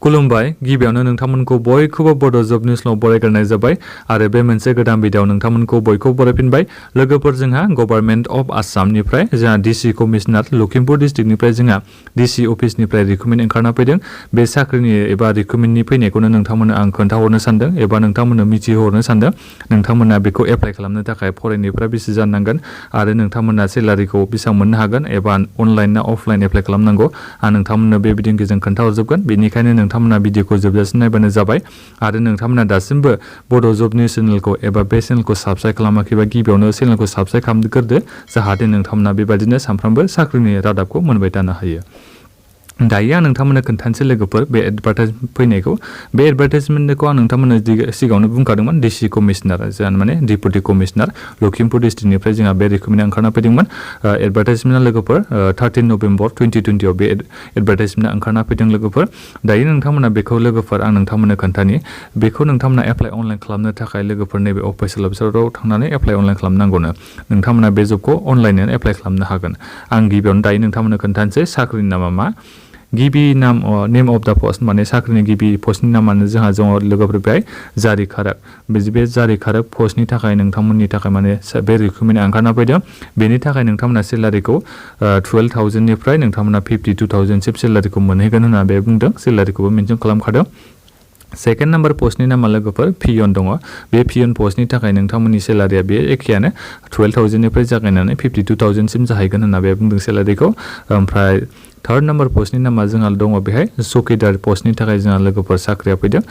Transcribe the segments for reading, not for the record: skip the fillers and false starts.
खुलुमबाय गिबियावनो नोंथांमोनखौ बयखौबो बड' जब निउसआव बरायग्रोनाय जाबाय आरो बे मोनसे गोदान भिडिअ नोंथांमोनखौ बयखौबो बरायफिनबाय लोगोफोर जोंहा गभर्नमेन्ट अफ आसामनिफ्राय जोंहा डिसि कमिशनार लखिमपुर डिस्ट्रिक्टनिफ्राय जोंहा डिसि अफिसनिफ्राय रिक्रुटमेन्ट ओंखारना फैदों बे साख्रिनि एबा रिक्रुटमेन्टनि फैनायखौनो नोंथांमोननो आं खोन्थाहरनो सानदों एबा नोंथांमोननो मिथिहरनो सानदों नोंथांमोना बेखौ एप्लाइ खालामनो थाखाय फरायनायफ्रा बेसे जानांगोन आरो नोंथांमोना सेलारिखौ बेसेबां मोननो हागोन एबा अनलाइन ना अफलाइन एप्लाइ खालामनांगौ आं नोंथांमोननो बे भिडिअनि गेजेरजों खोन्थाहरजोबगोन बेनिखायनो नोंथांमोना भिडिअखौ जोबजासिम नायबानो जाबाय आरो नोंथांमोना दासिमबो बड' जब निउस चेनेलखौ एबा बे चेनेलखौ साबस्क्राइब खालामाखैबा गिबियावनो चेनेलखौ साबस्क्राइब खालामग्रोदो जाहाथे नोंथांमोना बेबायदिनो सानफ्रामबो साख्रिनि रादाबखौ मोनबाय थानो हायो दायो आं नोंथांमोननो खोन्थानोसै लोगोफोर बे एडभार्टाइजमेन्ट फैनायखौ बे एडभार्टाइजमेन्टखौ आं नोंथांमोननो सिगाङावनो बुंखादोंमोन डिसि कमिशनार जोंहा माने डिपुटि कमिशनार लखिमपुर डिस्ट्रिक्टनिफ्राय जोंहा बे रिक्रुटमेन्ट ओंखारना फैदोंमोन एडभार्टाइजमेन्टआ लोगोफोर 13 नभेम्बर 2020 बे एडभार्टाइजमेन्टआ ओंखारना फैदों लोगोफोर दायो नोंथांमोना बेखौ लोगोफोर आं नोंथांमोननो खोन्थानि बेखौ नोंथांमोना एप्लाइ अनलाइन खालामनो थाखाय लोगोफोर नैबे अफिसियेल वेबसाइटआव थांनानै एप्लाइ अनलाइन खालामनांगौनो नोंथांमोना बे जबखौ अनलाइनैनो एप्लाइ खालामनो हागोन आं गिबियावनो दायो नोंथांमोननो खोन्थानोसै साख्रिनि नामा मा गिबि नाम नेम अफ द पस्ट माने साख्रिनि गिबि पस्टनि नामानो जोंहा दङ लोगोफोर बेहाय जारि खारक बे जारि खारक पस्टनि थाखाय नोंथांमोननि थाखाय माने बे रिक्रुटमेन्टआ ओंखारना फैदों बेनि थाखाय नोंथांमोना सेलारिखौ 12,000 निफ्राय नोंथांमोना 52,000 सिम सेलारिखौ मोनहैगोन होनना बे बुंदों सेलारिखौबो मेनसन खालामखादों सेकेन्ड नाम्बार पस्टनि नामा लोगोफोर पियन दङ बे पियन पस्टनि थाखाय नोंथांमोननि सेलारिया बे एखेयानो 12,000 निफ्राय जागायनानै 52,000 सिम जाहैगोन होनना बे बुंदों सेलारिखौ ओमफ्राय थर्ड नाम्बार पस्टनि नामा जोंहा दङ बेहाय चौकीदार पस्टनि थाखाय जोंहा लोगोफोर साख्रिया फैदों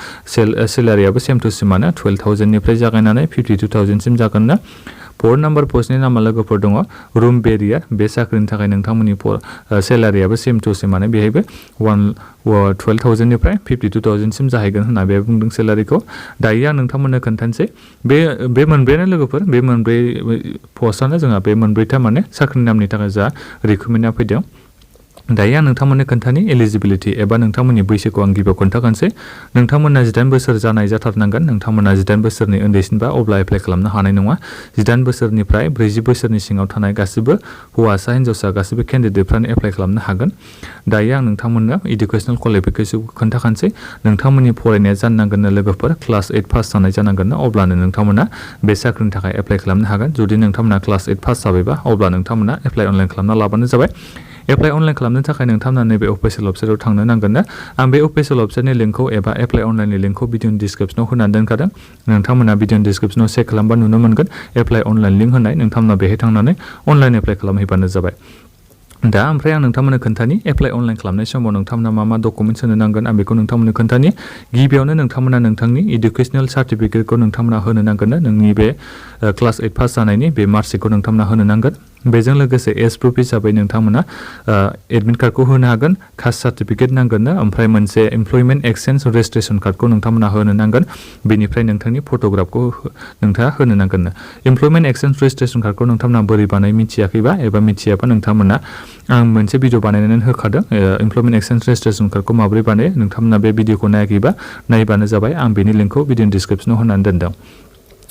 सेलारियाबो सेम टु सेमानो 12,000 निफ्राय जागायनानै 52,000 सिम जागोननो फोर्थ नाम्बार पस्टनि नामा लोगोफोर दङ रुम बेरियार बे साख्रिनि थाखाय नोंथांमोननि सेलारियाबो सेम टु सेमानो बेहायबो 12,000 निफ्राय 52,000 सिम जाहैगोन होनना बे बुंदों सेलारिखौ दायो आं नोंथांमोननो खोन्थानोसै बे मोनब्रैयानो लोगोफोर बे मोनब्रै पस्टआनो जोंहा बे मोनब्रैथा माने साख्रिनि नामनि थाखाय जा रिक्रुटमेन्टआ फैदों दायो आं नोंथांमोननो खोन्थानि एलिजिबिलिटि एबा नोंथांमोननि बैसोखौ आं गिबियाव खोन्थाखानोसै नोंथांमोना 18 बोसोर जानाय जाथारनांगोन नोंथांमोना 18 बोसोरनि उन्दैसिनबा अब्ला एप्लाइ खालामनो हानाय नङा 18 बोसोरनिफ्राय 40 बोसोरनि सिङाव थानाय गासिबो हौवासा हिन्जावसा गासिबो केन्डिडेटफ्रानो एप्लाइ खालामनो हागोन दायो आं नोंथांमोननो इडुकेसनेल क्वालिफिकेसनखौ खोन्थाखानोसै नोंथांमोननि फरायनाया जानांगोननो लोगोफोर क्लास 8 पास जानाय जानांगोननो अब्लानो नोंथांमोना बे साख्रिनि थाखाय एप्लाइ खालामनो हागोन जुदि नोंथांमोना क्लास 8 पास जाबायबा अब्ला नोंथांमोना एप्लाइ अनलाइन खालामना लाबानो जाबाय एप्लाइ अनलाइन खालामनो थाखाय नोंथांमोना नैबे अफिसियेल वेबसाइटआव थांनो नांगोन ना आं बे अफिसियेल वेबसाइटनि लिंकखौ एबा एप्लाइ अनलाइननि लिंकखौ भिडिअनि डिसक्रिपसनाव होनानै दोनखादों नोंथांमोना भिडिअनि डिसक्रिपसनाव चेक खालामबा नुनो मोनगोन एप्लाइ अनलाइन लिंक होनाय नोंथांमोना बेहाय थांनानै अनलाइन एप्लाइ खालामहैबानो जाबाय दा ओमफ्राय आं नोंथांमोननो खोन्थानि एप्लाइ अनलाइन खालामनाय समाव नोंथांमोना मा डकुमेन्ट्स होनो नांगोन आं बेखौ नोंथांमोननो खोन्थानि गिबियावनो नोंथांमोना नोंथांनि इडुकेसनेल सार्टिफिकेटखौ नोंथांमोना होनो नांगोन नोंनि बे क्लास 8 पास जानायनि बे मार्कशिटखौ नोंथांमोना होनो नांगोन बेजों लोगोसे एज प्रुफ हिसाबै नोंथांमोना एडमिट कार्डखौ होनो हागोन कास्ट सार्टिफिकेट नांगोननो ओमफ्राय मोनसे एमप्लयमेन्ट एक्सचेन्ज रेजिस्ट्रेसन कार्डखौ नोंथांमोना होनो नांगोन बेनिफ्राय नोंथांनि फट'ग्राफखौ नोंथाङा होनो नांगोननो एमप्लयमेन्ट एक्सचेन्ज रेजिस्ट्रेसन कार्डखौ नोंथांमोना बोरै बानाय मिथियाखैबा एबा मिथियाबा नोंथांमोना आं मोनसे भिडिअ बानायनानै होखादों एमप्लयमेन्ट एक्सचेन्ज रेजिस्ट्रेसन कार्डखौ माबोरै बानायो नोंथांमोना बे भिडिअखौ नायाखैबा नायबानो जाबाय आं बेनि लिंकखौ भिडिअनि डिसक्रिपसनाव होनानै दोनदों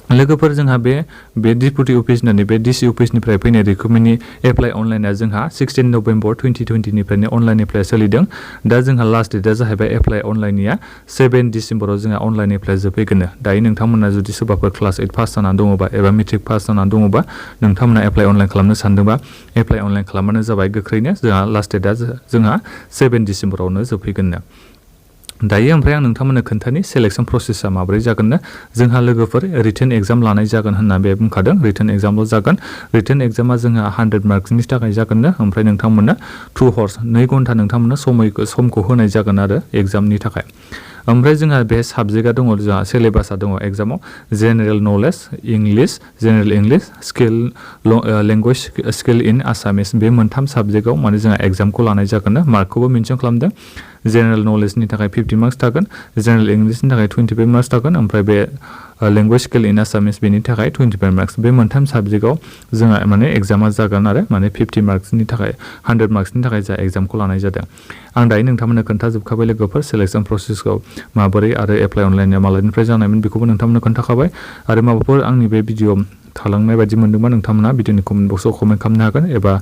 लोगोफोर जोंहा बे डिपुटि अफिसनि बे डिसि अफिसनिफ्राय फैनाय रिक्रुटमेन्टनि एप्लाइ अनलाइना जोंहा 16 नभेम्बर 2020 अनलाइन एप्लाइ सोलिदों दा जोंहा लास्ट डेटआ जाहैबाय एप्लाइ अनलाइननिया 7 डिसेम्बराव जोंहा अनलाइन एप्लाइ जोबफैगोन दायो नोंथांमोना जुदि सोरबाफोर क्लास 8 पास जानानै दङबा एबा मेट्रिक पास जानानै दङबा नोंथांमोना एप्लाइ अनलाइन खालामनो सानदोंबा एप्लाइ अनलाइन खालामबानो जाबाय गोख्रैनो जोंहा लास्ट डेटआ जोंहा 7 डिसेम्बरावनो जोबफैगोन दायो ओमफ्राय आं नोंथांमोननो खोन्थानि सेलेक्सन प्रसेसआ माबोरै जागोन जोंहा लोगोफोर रिटेन एग्जाम लानाय जागोन होनना बे बुंखादों रिटेन एग्जामल' जागोन रिटेन एग्जामा जोंहा 100 मार्क्सनि थाखाय जागोन ओमफ्राय नोंथांमोननो 2 हर्स 2 घन्टा नोंथांमोननो समखौ होनाय जागोन आरो एग्जामनि थाखाय ओमफ्राय जोंहा बे साबजेक्टआ दङ जोंहा सिलेबासआ दङ एग्जामाव general knowledge English general English skill language skill in Assamese बे मोनथाम साबजेक्टआव माने जोंहा एग्जामखौ लानाय जागोन मार्कखौबो मेनसन खालामदों जेनेरेल नलेजनि थाखाय 50 मार्क्स थागोन जेनेरेल इंलिशनि थाखाय 25 मार्क्स थागोन ओमफ्राय बे लेंगुवेज स्किल इन आसामिस बेनि थाखाय 25 मार्क्स बे मोनथाम साबजेक्टआव जोंहा माने एग्जामा जागोन आरो माने 50 मार्क्सनि थाखाय 100 मार्क्सनि थाखाय जा एग्जामखौ लानाय जादों आं दायो नोंथांमोननो खोन्थाजोबखाबाय लोगोफोर सेलेक्सन प्रसेसखौ माबोरै आरो एप्लाइ अनलाइनआ मालानिफ्राय जानायमोन बेखौबो नोंथांमोननो खोन्थाखाबाय आरो माबाफोर आंनि बे भिडिअ थालांनाय बायदि मोनदोंबा नोंथांमोना भिडिअनि कमेन्ट बक्सआव कमेन्ट खालामनो हागोन एबा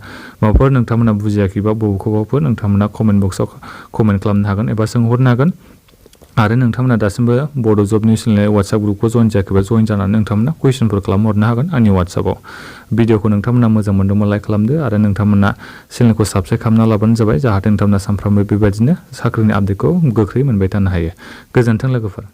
माबाफोर नोंथांमोना बुजियाखैबा बबेखौबाफोर नोंथांमोना कमेन्ट बक्सआव कमेन्ट खालामनो हागोन एबा सोंहरनो हागोन आरो नोंथांमोना दासिमबो बड' जब निउस चेनेल WhatsApp ग्रुपखौ जइन जायाखैबा जइन जानानै नोंथांमोना कुइसनफोर खालामहरनो हागोन आंनि WhatsAppआव। भिडिअखौ नोंथांमोना मोजां मोनदोंबा लाइक खालामदो आरो नोंथांमोना चेनेलखौ साबस्क्राइब खालामना लाबानो जाबाय जाहाथे नोंथांमोना सानफ्रामबो बेबायदिनो साख्रिनि आपडेटखौ गोख्रै मोनबाय थानो हायो। गोजोन्थों लोगोफोर।